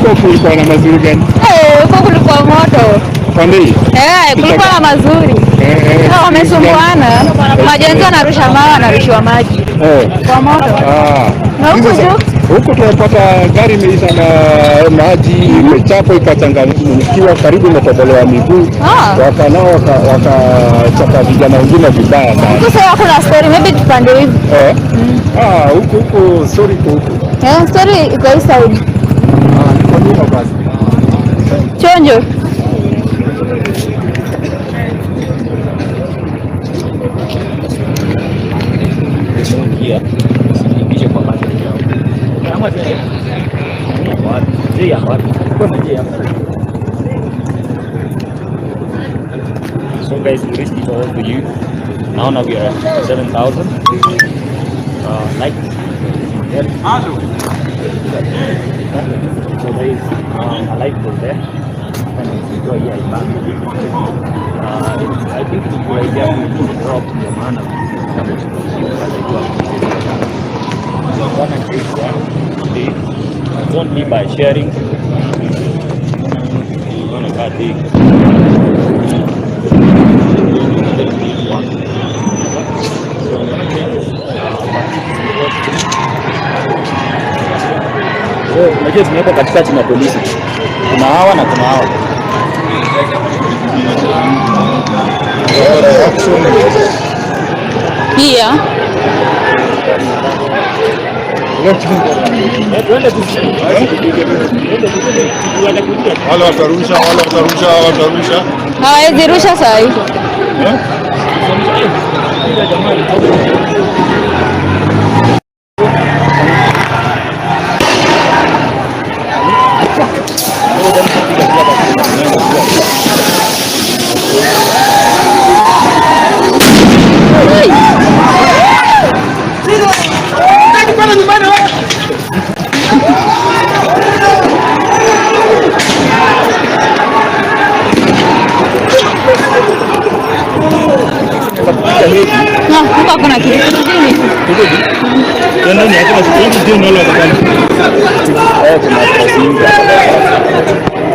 Huko kulikuwa na mazuri gani? Eh, huko kulikuwa moto. Pande hii? Eh, kulikuwa na mazuri. Wamesumbuana. Majenzi wanarusha mawe, wanarushiwa maji. Kwa moto. Na huku Hizo juu? Huku tumepata gari imeisha na maji, imechapwa ikachanganyikiwa, karibu imetobolewa miguu. Wakanao wakachapa vijana wengine vibaya sana. Huku sasa hakuna story, maybe tupande hivi. Eh. Ah, huku huku story iko huku. Eh, story iko hii side. Ah, niko nyuma basi. Chonjo. Ingia, usiingishe kwa maji yao. Kama je, wapi? Je, ya wapi? Kwa je hapa. So guys, we risk it all for you. Now we are at 7,000. Like, yeah. So there is a light pole there. And it's here in back. I think it's a good idea to drop the maana. So I'm gonna take there today. It's only by sharing. We're gonna cut big. So I'm gonna take So unajua tumewekwa katikati na polisi. Kuna hawa na kuna hawa. Here. Eh, twende tu. Twende tu. Watakuja. Wale watarusha, wale watarusha, wale watarusha. Hawawezi rusha saa hii. Eh? Na, huko hakuna kitu. Twendeni, hakuna kitu. Twende wale watakana. Eh, kuna stress nyingi hapa.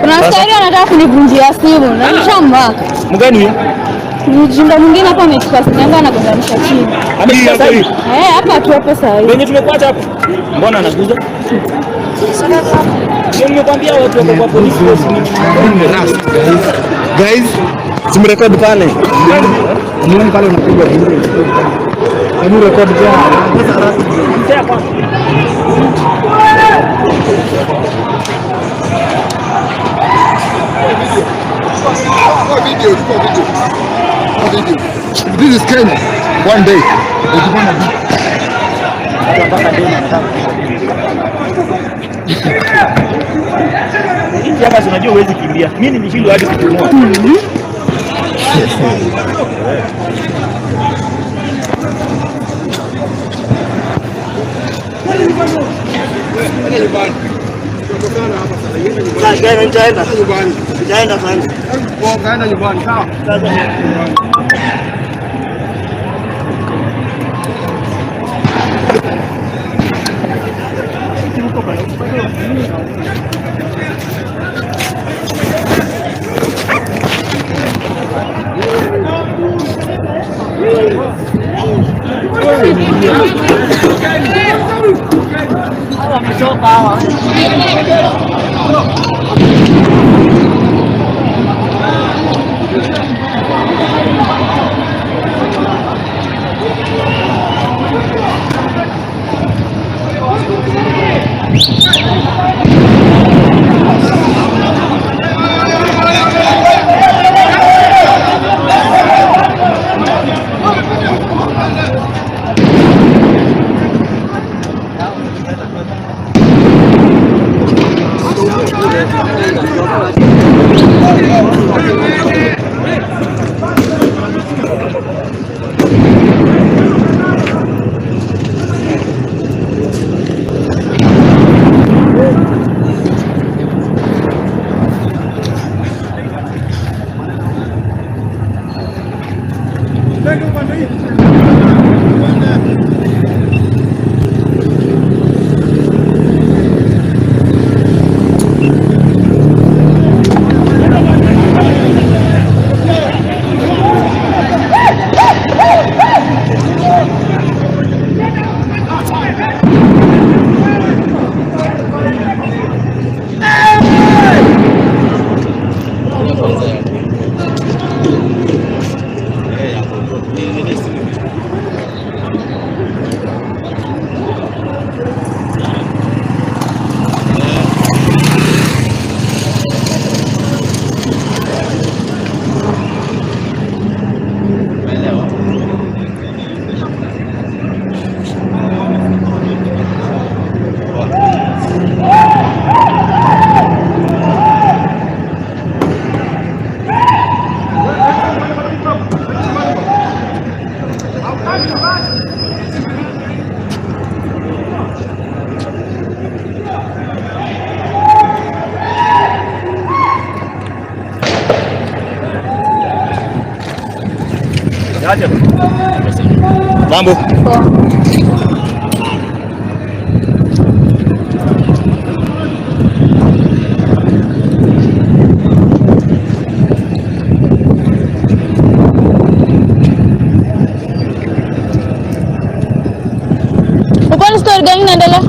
Kuna askari anataka kunivunjia simu na nishamwaka. Mgani huyo? Mjinga mwingine hapa amechukua simu yangu anagonganisha chini. Ameshika sasa hivi. Eh, hapa tu hapo saa hii. Wenye tumekuacha hapo. Mbona anaguza? Ndio nimekwambia watu wako kwa police force ni Guys, tumrecord pale. Nione pale unapiga vizuri. Hebu record pia. Mzee kwanza. Chukua video, chukua video. Chukua video. This is Kenya. One day. It's gonna be. Hata mpaka deni anataka kupiga. Hivi hapa si unajua huwezi kimbia. Mimi nilishindwa hadi kupumua. Nitaenda. Nitaenda sana. Kaenda nyumbani, sawa? Mambo. Uko ni story gani inaendelea?